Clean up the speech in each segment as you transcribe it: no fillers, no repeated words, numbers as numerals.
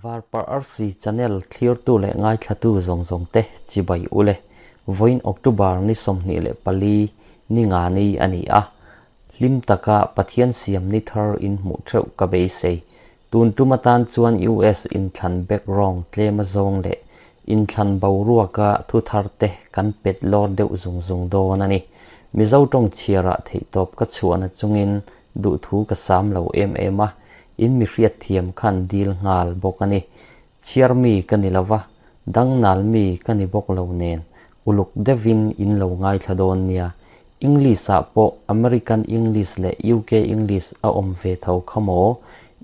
Varparh Arsi Channel thlirtu leh ngaithlatu zawng zawng te chibai ule. Vawiin October ni 24 ni nga ni a ni a. Hlim taka Pathian siam ni thar in hmuh theuh ka beisei. Tun tum atan chuan US inthlan background tlem a zawng leh inthlan boruaka thu thar te kan pet lawr deuh zung zung dawn a ni. Mizo tawng chhiarah theihtawp ka chhuahna chungin duhthu ka sam lo em em a, in mi hriatthiam khan dil nghal bawk a ni. Chhiar mi ka ni lova, dangnal mi ka ni bawk lo nen uluk deuhin in lo ngaithla dawn nia. English ah pawh American English leh UK English a awm ve tho kha maw?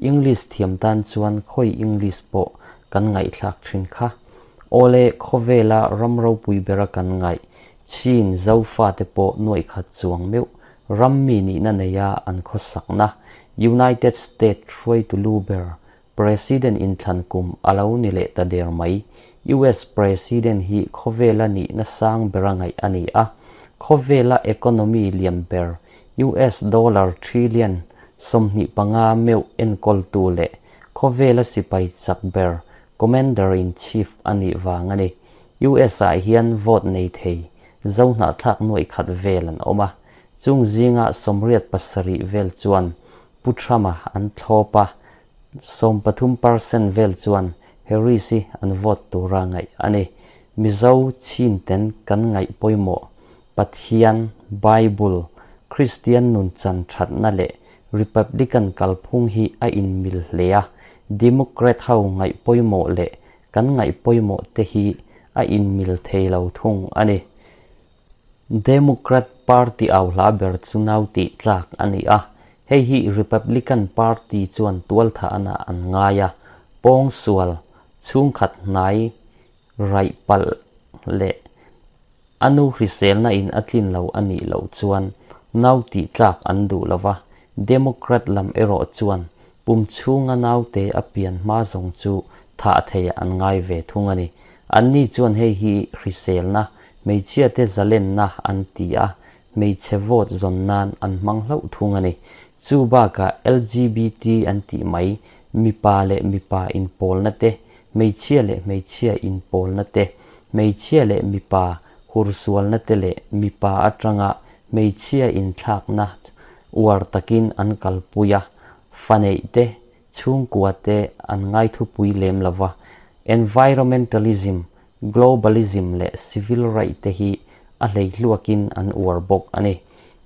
English thiam tan chuan khawi English pawh kan ngaihthlak thin kha. Awle, khawvela ram ropui bera kan ngaih chin Zofate pawh nuaihkhat chuang meuh ram mi nihna neia an khawsakna United State hruaitu lu ber President inthlan kum a lo ni leh ta der mai. US President hi khawvela nihna sang bera ngaih a ni a. Khawvela economy lian ber US dollar trillion 25 meuh enkawltu leh khawvela sipai chak ber Commander-in-Chief a nih vang a ni. US ah hian vote nei thei Zohnahthlak nuaih khat vel an awm a. Chung zinga 87 vel chuan Pu Trump-a an thlawp a, 13 percent vel chuan Harris hi an vote tura ngaih a ni. Mizo chin ten kan ngaih pawimawh Pathian, Bible, Kristian nun chan thatna leh Republican kalphung hi a inmil hle a, Democrat ho ngaih pawimawh leh kan ngaih pawimawh te hi a inmil thei lo thung a ni. Democrat Party au hla ber chu nau tih tlak a ni a, hei hi Republican Party chuan tualtha ana an ngai a, pawng sual, chhungkhat hnai raih palh leh a nu hriselna in a tlin lo a nih loh chuan nau tih tlak an duh lova, Democrat lam erawh chuan pum chhunga naute a pian hma zawng chu thah thei an ngai ve thung a ni. Anni chuan hei hi hriselna, hmeichhia te zalenna an ti a, hmeichhe vote zawn nan an hmang hlauh thung a ni. Chu bakah LGBT an tih mai, mipa leh mipa inpawlna te, hmeichhia leh hmeichhia inpawlna te, hmeichhia leh mipa hursualna te leh mipa atanga hmeichhia inthlakna uar takin an kalpui a, fa neih te, chhungkua te an ngaithupui lem lova. Environmentalism, globalism leh civil right te hi a hleihluakin an uar bawk a ni.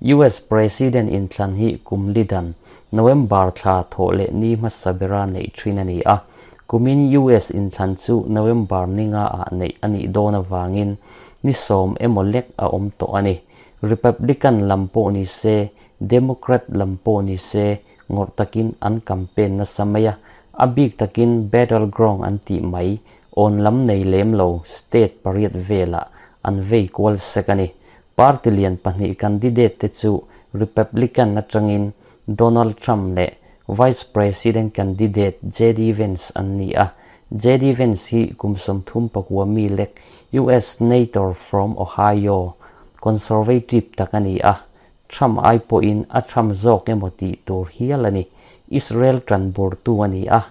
US President inthlan hi kum li dan November thla thawh leh ni hmasa bera neih thin a ni a. Kumin US inthlan chu November ni nga ah neih a nih dawn avangin ni 10 emaw lek a awm tawh a ni. Republican lam pawh ni se, Democrat lam pawh ni se ngawrh takin an campaign nasa mai a, a bik takin battleground an tih mai awn lam nei lem lo state pariat velah an vei kual sek a ni. Party lian pahnih candidate te chu Republican atangin Donald Trump leh Vice President candidate JD Vance an ni a. JD Vance hi kum 39 mi lek US Senator from Ohio, conservative tak a ni a. Trump ai pawhin a Trump zawk emaw tih tur hial a ni. Israel tan burtu a ni a.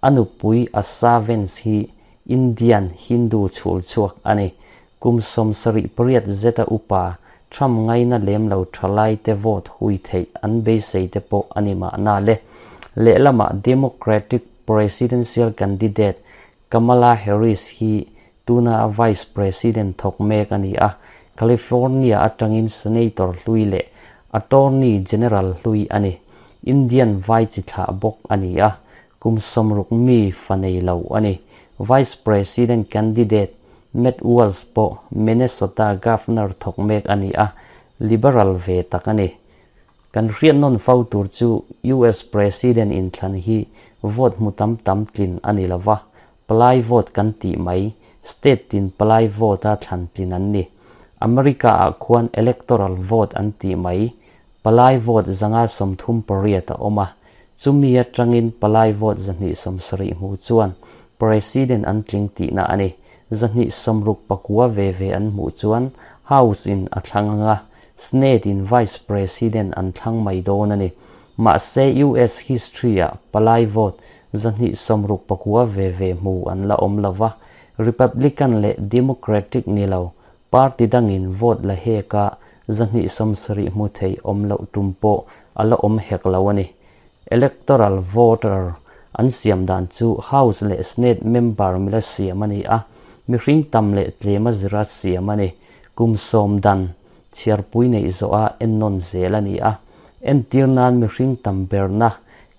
A nupui Asha Vance hi Indian Hindu chhul chhuak a ni. Kum 78 zeta upa Trump ngaina lem lo thalai te vote hui theih an beisei te pawh a ni mahna le. Lehlamah Democratic presidential candidate Kamala Harris hi tuna Vice President thawk mek a ni a. California atangin Senator hlui leh Attorney General hlui a ni. Indian vai chi thlah bawk a ni a. Kum 60 mi fa nei lo a ni. Vice President candidate Matt Walz pawh Minnesota Governor thawk mek a ni a, liberal ve tak a ni. Kan hriat nawn fo tur chu US President inthlan hi vote hmu tam tam tlin a ni lova, palai vote kan tih mai, state tin palai vote a thlan tlin an ni. America ah khuan electoral vote an tih mai, palai vote 138 a awm a, chumi atangin palai vote 270 hmu chuan President an tling tihna a ni. 269 ve ve an hmuh chuan House in a thlang anga, Senate in Vice President an thlang mai dawn a ni. Mahse US history ah palai vote 269 ve ve hmu an la awm lo va, Republican leh Democratic ni lo party dangin vote la heka 270 hmu thei awm loh tum pawh a la awm hek lo a ni. Electoral voter an siam dan chu House leh Senate member mila siam a ni a, mihring tam leh tlema zira siam a ni. Kum 10 dan chhiarpui neih zawha ennawn zel a ni a. Entir nan mihring tam berna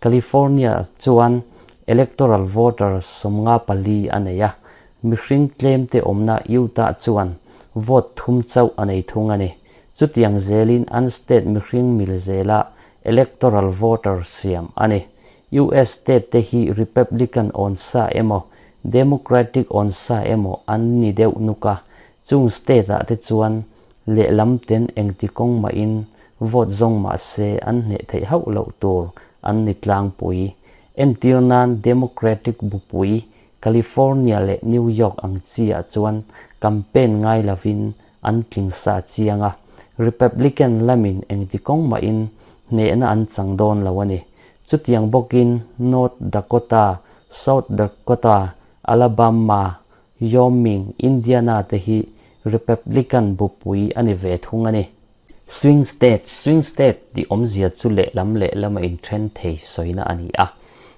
California chuan electoral voter 54 a nei a, mihring tlem te awmna Utah chuan vote 3 chauh a nei thung a ni. Chutiang zelin an state mihring mil zela electoral voter siam a ni. US state te hi Republican on sa emaw Democratic on sa emaw an ni deuh nuka chung state ah te chuan lehlam ten engti kawng mah in vote zawng mah se an hneh theih hauh loh tur an ni tlangpui. Entir nan Democratic bupui California leh New York ang chi ah chuan campaign ngai lovin an tling sa chianga Republican lamin engti kawng mah in hnehna an chang dawn lo a ni. Chutiang bawkin North Dakota, South Dakota, Alabama, Wyoming, Indiana te hi Republican bupui a ni ve thung a ni. Swing state, Swing state tih awmzia chu lehlam lehlama inthen thei sawina a ni a.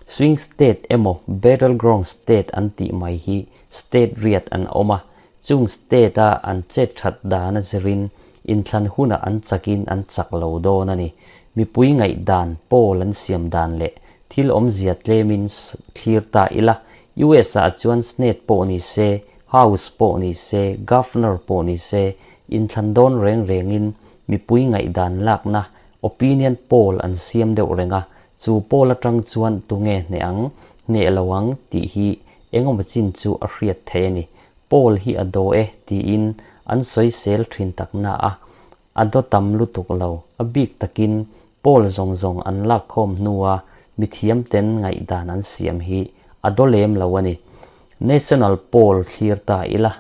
Swing state emaw battleground state an tih mai hi state riat an awm a, chung state a an chet that dan a zirin inthlan huna an chakin an chak lo dawn a ni. Mipui ngaih dan poll an siam dan leh thil awmzia tlemin thlir ta ila US ah chuan Senate pawh ni se, House pawh ni se, Governor pawh ni se, inthlan dawn reng rengin mipui ngaih dan lakna opinion poll an siam deuh renga chu poll atang chuan tunge hneh ang, hneh lo ang tih hi engemaw chin chu a hriat thei a ni. Poll hi a do e tiin an sawi sel thin takna a, a do tam lutuk lo, a bik takin poll zawng zawng an lak khawm hnua mithiam ten ngaih dan an siam hi a do lem lo a ni. National poll thlir ta ila,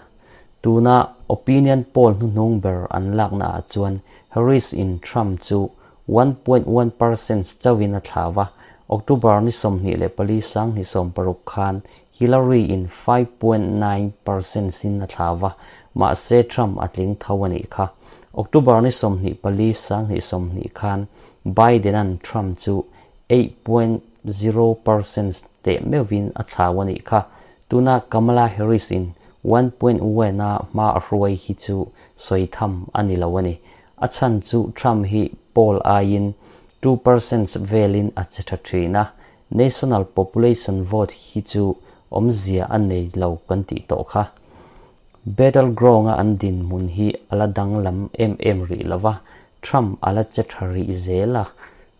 tuna opinion poll hnuhnung ber an lakna ah chuan Harris in Trump chu 1.1% chauhin a thlawa, October ni 24 2016 khan Hillary in 5.9% sin a thlawa, mahse Trump a tling tho a nih kha. October ni 24 2020 khan Biden an Trump chu 8.0% te meuhin a thlawa nih kha. Tuna Kamala Harris in 1.1 a hma a hruai hi chu sawi tham a ni lo a ni. A chan chu Trump hi poll aiin 2% velin a che tha thin a. National population vote hi chu awmzia a nei lo kan tih tawh kha. Battleground a an din hmun hi ala dang lam em em rih lova, Trump ala che tha rih zel a.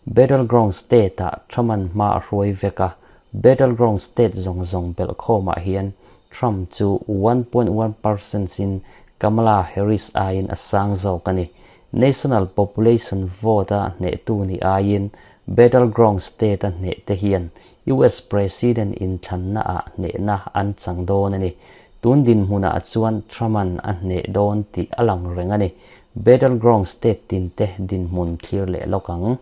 Battleground state ah Trump an hma a hruai vek a, Battleground state zawng zawng belh khawmah hian Trump chu 1.1% in Kamala Harris aiin a sang zawk a ni. National population vote a hnehtu ni aiin Battleground state a hneh te hian US President inthlanna ah hnehna an chang dawn a ni. Tun din hmunah chuan Trump an a hneh dawn tih a lang reng a ni. Battleground state tin te din hmun thlir leh lawk ang.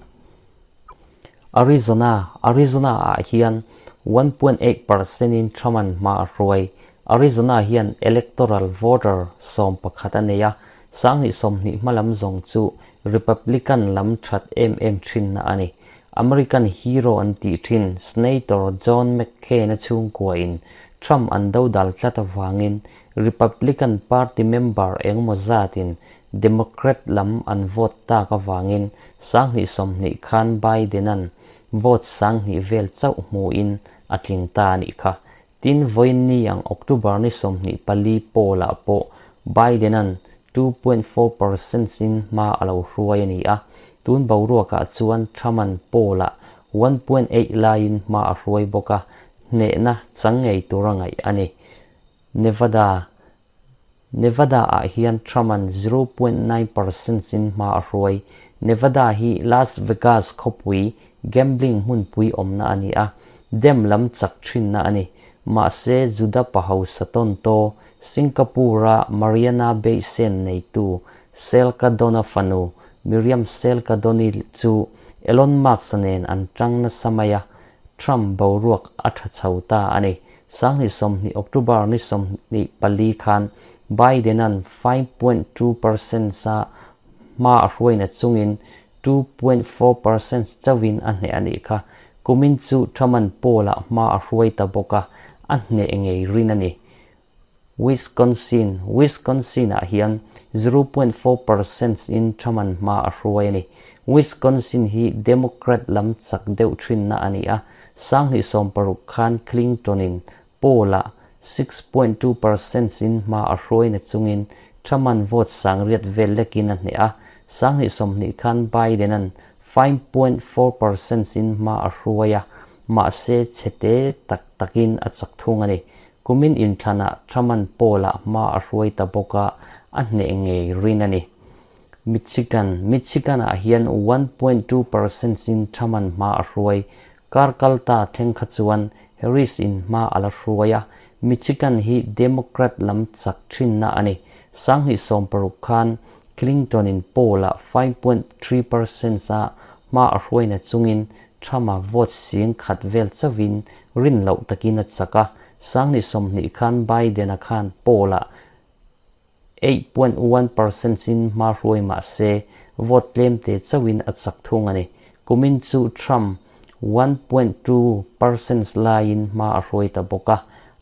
Arizona, Arizona ah hian 1.8% in Trump an hma a hruai. Arizona hian electoral voter 11 a nei a, 2020 hmalam zawng chu Republican lam that em em thin na a ni. American hero an tih thin Senator John McCain a chhungkua in Trump an do dal tlat awangin Republican Party member engemaw zatin Democrat lam an vote tak awangin 2020 khan Biden an vote 20 vel chauh hmuin a tling ta ni kha. Tin voin ni ang October ni 24 poll ah pawh Biden an 2.4% in hma a lo hruai a ni a. Tun boruakah chuan Trump an poll ah 1.8 laiin hma a hruai bawk a, hnehna chang ngei tur a ngaih a ni. Nevada, Nevada ah hian Trump an 0.9% in hma a hruai. Nevada hi Las Vegas khawpui gambling hmunpui awmna a ni a, dem lam chak thinna a ni. Mahse Juda Paho Saton to Singapore a Mariana Bay Sands neitu Selka Dona fanu Miriam Selka Doni chu Elon Musk nen an tang na samaya. Trump boruak a tha chho ta a ni. 2020 October ni 24 khan Biden-a'n 5.2% a hma a hruaina chungin 2.4% chauhin a hneh a nih kha. Kumin chu Trump-a'n poll-ah hma a hruai ta bawk a, a hneh ngei rin a ni. Wisconsin, Wisconsin-ah hian 0.4% in Trump-a'n hma a hruai a ni. Wisconsin hi Democrat lam chak deuh thinna a ni a, 2016 khan Clinton-in poll-ah 6.2% in hma a hruaina chungin Trump-a'n vote sangriat vel lekin a hneh a, 2020 khan Biden-a'n 5.4% in hma a hruai a, mahse chhete tak takin a chak thung a ni. Kumin inthlanah Trump-a'n poll-ah hma a hruai ta bawk a, a hneh ngei rin a ni. Michigan, Michigan-ah hian 1.2% in Trump-a'n hma a hruai. Kar kal ta thleng kha chuan Harris-in hma a la hruai a, Michigan hi Democrat lam chak thinna a ni. 2016 khan Clinton-in poll-ah 5.3% a hma a hruaina chungin Trump-a vote sing khat vel chauhin rin loh takin a chak a, 2020 khan Biden-a khan poll-ah 8.1% in hma hruai mah se vote tlem te chauhin a chak thung a ni. Kumin chu Trump 1.2% laiin hma a hruai ta bawk a,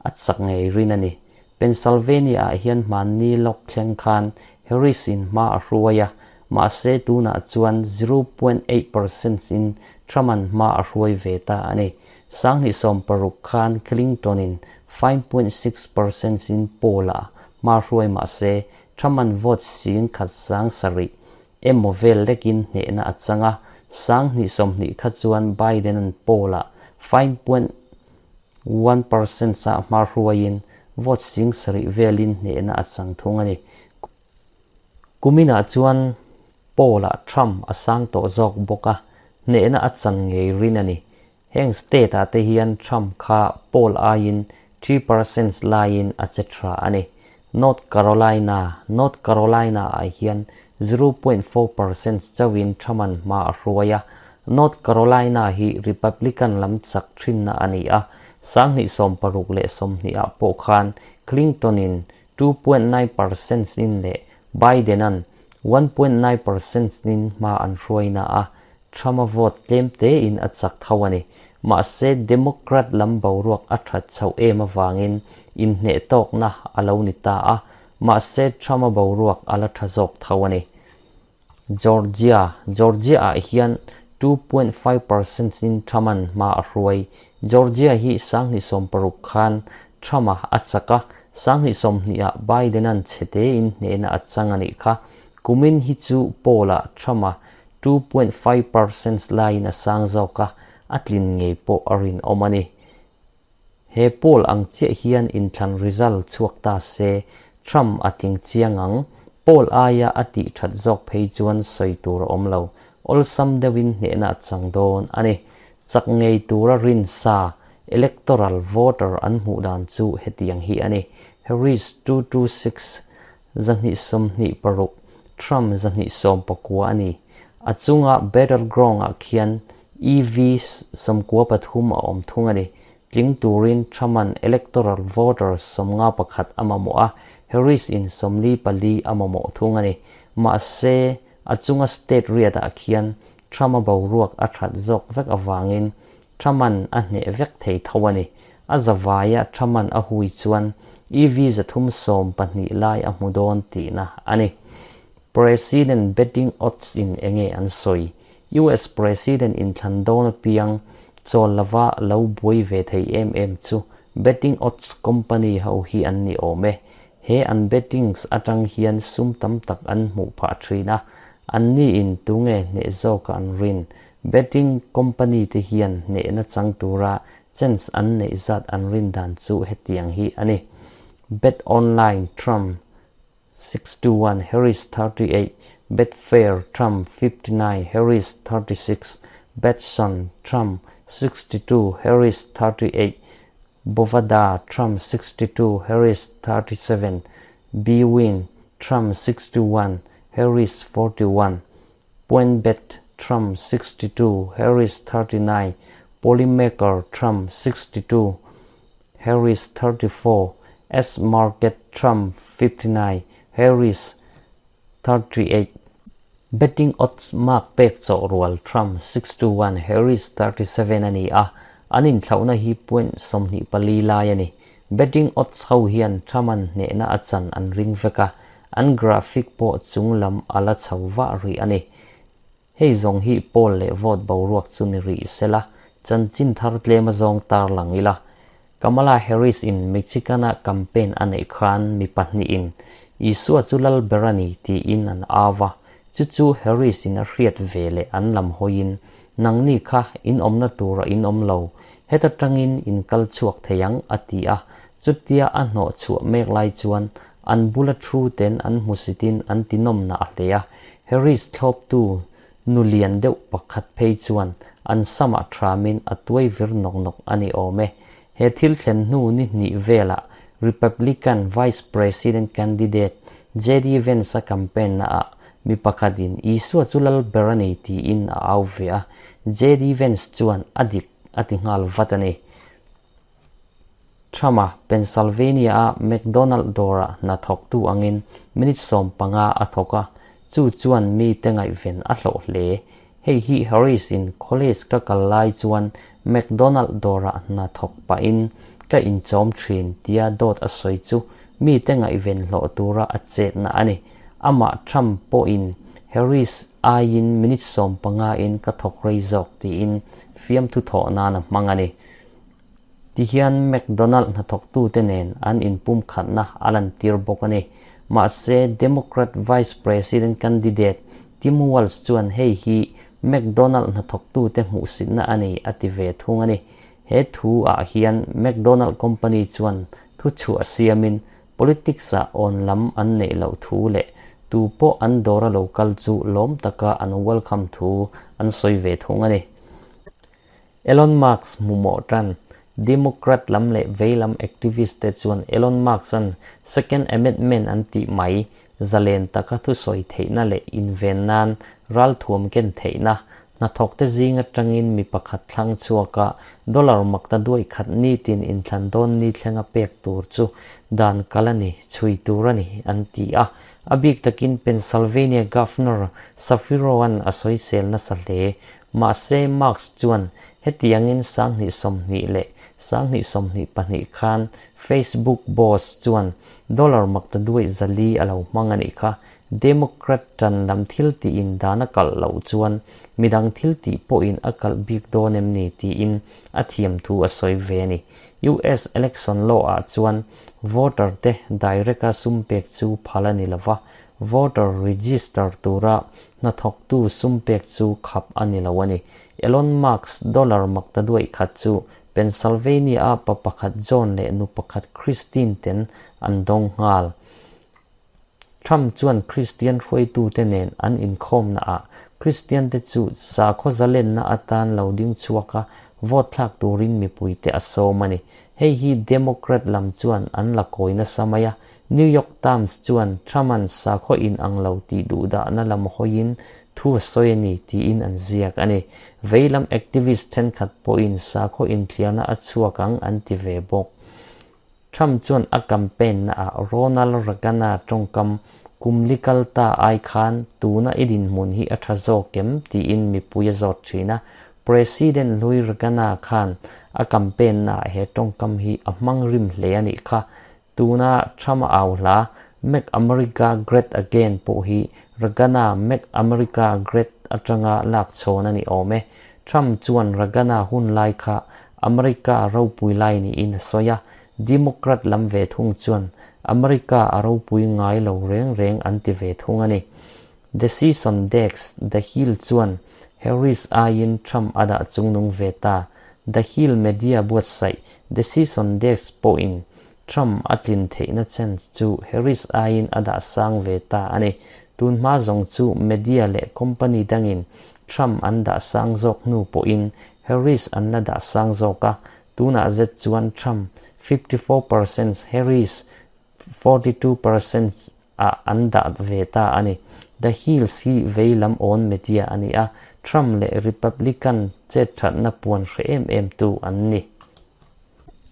a chak ngei rin a ni. Pennsylvania-ah hian hmanni lawk thleng khan Harris-in hma a hruai a, mahse tunah chuan 0.8% in Trump-a'n hma a hruai ve ta a ni. 2016 khan Clinton-in 5.6% in poll-ah hma hruai mah se Trump-a'n vote sing khat sang sarih emaw vel lekin hnehna a chang a, 2020 kha chuan Biden-a'n poll-ah 5.1% a hma hruaiin vote sing sarih velin hnehna a chang thung a ni. Kuminah chuan poll-ah Trump a sang tawh zawk bawk a, hnehna a chan ngei rin a ni. Heng state-ah te hian Trump kha poll aiin 3% laiin a che tha a ni. North Carolina, North Carolina-ah hian 0.4% chauhin Trump-a'n hma a hruai a. North Carolina hi Republican lam chak thinna a ni a, 2016 ah pawh khan Clinton-in 2.9% in leh Biden-a'n 1.9% in hma an hruaina a, Trump-a vote tlem tein a chak tho a ni. Mahse Democrat lam boruak a that chhoh em avangin inhneh tawkna a lo ni ta a, mahse Trump-a boruak a la tha zawk tho a ni. Georgia, Georgia-ah hian 2.5% in Trump-a'n hma a hruai. Georgia hi 2016 khan Trump-a a chak a, 2020 ah Biden-a'n chhe tein hnehna a chang a nih kha. Kumin hi chu poll-ah Trump-a 2.5% laiin a sang zawk a, a tlin ngei pawh a rinawm a ni. He poll ang chiah hian inthlan result chhuak ta se, Trump a tling chiang ang. Poll aia a tih that zawk phei chuan sawi tur a awm lo. Awlsam deuhin hnehna a chang dawn a ni. Chak ngei tura rin sa, electoral voter an hmuh dan chu hetiang hi a ni. Harris 226, 226, Trump 219 a ni. A chunga battleground-ah khian EV 93 a awm thung a ni. Tling turin Trump-a'n electoral voter 51 a mamawh a, Harris-in 44 a mamawh thung a ni. Mahse, a chunga state riatah khian Trump-a boruak a that zawk vek avangin Trump-a'n a hneh vek thei tho a ni. A zavaia Trump-a'n a hui chuan EV 312 lai a hmu dawn tihna a ni. President betting odds in enge an sawi? US President inthlan dawn apiang chawl lova lo buai ve thei em em chu betting odds company ho hi an ni awm e. He an bettings atang hian sum tam tak an hmuh phah thin a, an ni in tunge hneh zawka an rin. Betting company te hian hnehna chang tura chance an neih zat an rin dan chu hetiang hi a ni. Bet Online Trump 61, Harris 38, Betfair Trump 59, Harris 36, Betsson Trump 62, Harris 38, Bovada Trump 62, Harris 37, Bwin Trump 61, Harris 41, PointsBet Trump 62, Harris 39, Polymaker Trump 62, Harris 34, S Market Trump 59, Harris 38. Betting odds mark pek chawh rual Trump 6-1, Harris 37 a ni a, an inthlauhna hi point 24 lai a ni. Betting odds ho hian Trump-a'n hnehna a chan an ring vek a, an graphic pawh chung lam a la chho vah rih a ni. Hei zawng hi poll leh vote boruak chu ni rih sela, chanchin thar tlem azawng tarlang ila. Kamala Harris in Michigan-a campaign a neih khan mi pahnihin Isua chu lal ber a ni tiin an au va, chu chu Harris in a hriat ve leh an lam hawiin, Nangni kha in awmna tura in awm lo, heta tangin in kal chhuak thei ang a ti a, chutia a hnawh chhuah mek lai chuan an bula thu ten an hmusitin an tinawmna a hle a, Harris thlawptu nu lian deuh pakhat phei chuan an samah thramin a tuai vir nawk nawk a ni awm e. He thil thlen hnu ni hnih velah Republican Vice President candidate JD Vance-a campaign naah mi pakhatin Isua chu lal ber a ni tiin a au ve a, JD Vance chuan a dik a ti nghal vat a ni. Trump-a Pennsylvania-a McDonald dawrah hna thawktu angin minute 15 a thawk a, chu chuan mite ngaihven a hlawh hle. Hei hi Harris-in college ka kal lai chuan McDonald dawrah hna thawk pahin ka inchawm thin tia dawt a sawi chu mite ngaihven hlawh tura a chetna a ni. Amah Trump pawhin Harris aiin minute 15 in ka thawk rei zawk tiin fiamthu thawh nan a hmang a ni. Tihian McDonald hnathawktute nen an inpumkhatna a lantir bawk a ni. Mahse, Democrat Vice President candidate Tim Walz chuan hei hi McDonald hnathawktute hmuhsitna a ni a ti ve thung a ni. He thu ah hian McDonald company chuan thuchhuah siamin politics-ah awn lam an neih loh thu leh tu pawh an dawra lo kal chu lawm taka an welcome thu an sawi ve thung a ni. Elon Musk hmuhmawh tan, Democrat lam leh vei lam activist te chuan Elon Musk-a'n Second Amendment an tih mai, zalen taka thusawi theihna leh inven nan ralthuam ken theihna, hnathawkte zing atangin mi pakhat thlang chhuaka dollar makta duai khat nitin inthlan dawn ni thlenga pek tur chu dan kal a ni, chhui tur a ni, an ti a. A bik takin Pennsylvania Governor Shapiro-a'n a sawisel nasa hle. Mahse, Musk chuan hetiangin 2020 leh 2022 khan Facebook boss chuan dollar makta duai 400 a lo hmang a nih kha. Democrat tan lam thil tiin dan a kalh loh chuan midang thil tih pawhin a kalh bik dawn em ni tiin a thiam thu a sawi ve a ni. US election law ah chuan voter te direct a sum pek chu phal a ni lova, voter register tura hnathawktu sum pek chu khap a ni lo a ni. Elon Musk dollar makta duai khat chu Pennsylvania a pa pakhat John leh nu pakhat Christine ten an dawng nghal. Trump chuan Christian hruaitu te nen an inkhawmna ah Christian te chu sakhaw zalenna atan lo ding chhuaka vote thlak turin mipui te a sawm a ni. Hei hi Democrat lam chuan an la kawi nasa mai a, New York Times chuan Trump-a'n sakhaw in ang lo tih duhdahna lam hawiin thu a sawi a ni tiin an ziak a ni. Vei lam activist thenkhat pawhin sakhaw inthliarna a chhuak ang an ti ve bawk. Trump chuan a campaign na ah Ronald Reagan-a tawngkam kum li kal ta ai khan tuna i dinhmun hi a tha zawk em tiin mipui a zawt thin a. President Louis Reagan-a khan a campaign na ah he tawngkam hi a hmang rim hle a nih kha. Tuna Trump a au hla Make America Great Again pawh hi Reagan-a Make America Great atanga lak chhawn a ni awm e. Trump chuan Reagan-a hun lai kha America ropui lai niin a sawi a, Democrat lam ve thung chuan America a ropui ngai lo reng reng an ti ve thung a ni. Decision Desk The Hill chuan Harris aiin Trump a dah chungnung ve ta. The Hill media buatsaih Decision Desk pawhin Trump a tlin theihna chance chu Harris aiin a dah sang ve ta a ni. Tun hma zawng chu media leh company dangin Trump an dah sang zawk hnu pawhin Harris an la dah sang zawk a, tunah zet chuan Trump 54%, Harris 42% ah an dah ve ta a ni. The Hill hi vei lam awn media a ni a. Trump leh Republican chet thatna puan hre em em tu an ni.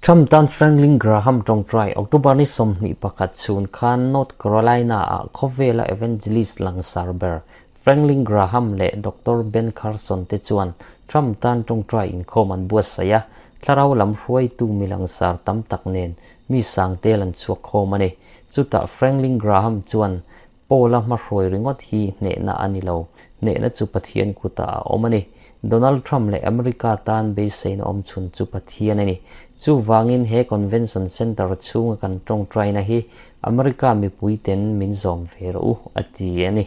Trump tan Franklin Graham tawngtai October ni 21 chhun khan North Carolina ah khawvela evangelist langsar ber Franklin Graham leh Doctor Ben Carson te chuan Trump tan tawngtai inkhawm an buatsaih a, thlarau lam hruaitu mi langsar tam tak nen mi sang tel an chhuak khawm a ni. Chutah Franklin Graham chuan Paula hmahruai ringawt hi hnehna a ni lo, hnehna chu Pathian kutah a awm a ni. Donald Trump leh America tan beiseina awm chhun chu Pathian a ni. Chuvangin he Convention Center chhunga kan tawngtaina hi America mipuiten min zawm ve rawh u, a ti a ni.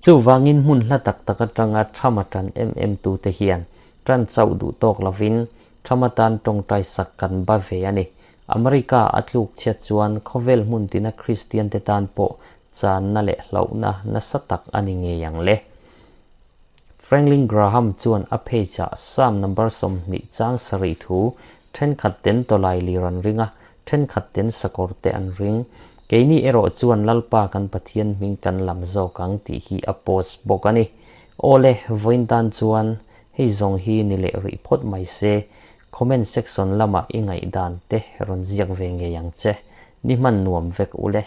Chuvangin hmun hla tak tak atanga Trump a tan em em tute hian tan chauh duh tawk lovin Trump atan tawngtai sak kan ba ve a ni. America a tluk chhiat chuan khawvel hmun tina Kristian te tan pawh channa leh hlauhna nasa tak a ni ngei ang le. Franklin Graham chuan a page ah Psalm number 20 chang sarih thu thenkhat ten tawlai lir an ring a, thenkhat ten sakawr te an ring. Keini erawh chuan Lalpa kan Pathian hming kan lam zawk ang tih hi a post bawk a ni. Awle, vawiin tan chuan hei zawng hi ni leh rih phawt mai se. Comment section lamah i ngaihdan te rawn ziak ve ngei ang che. Ni hman nuam vek ule.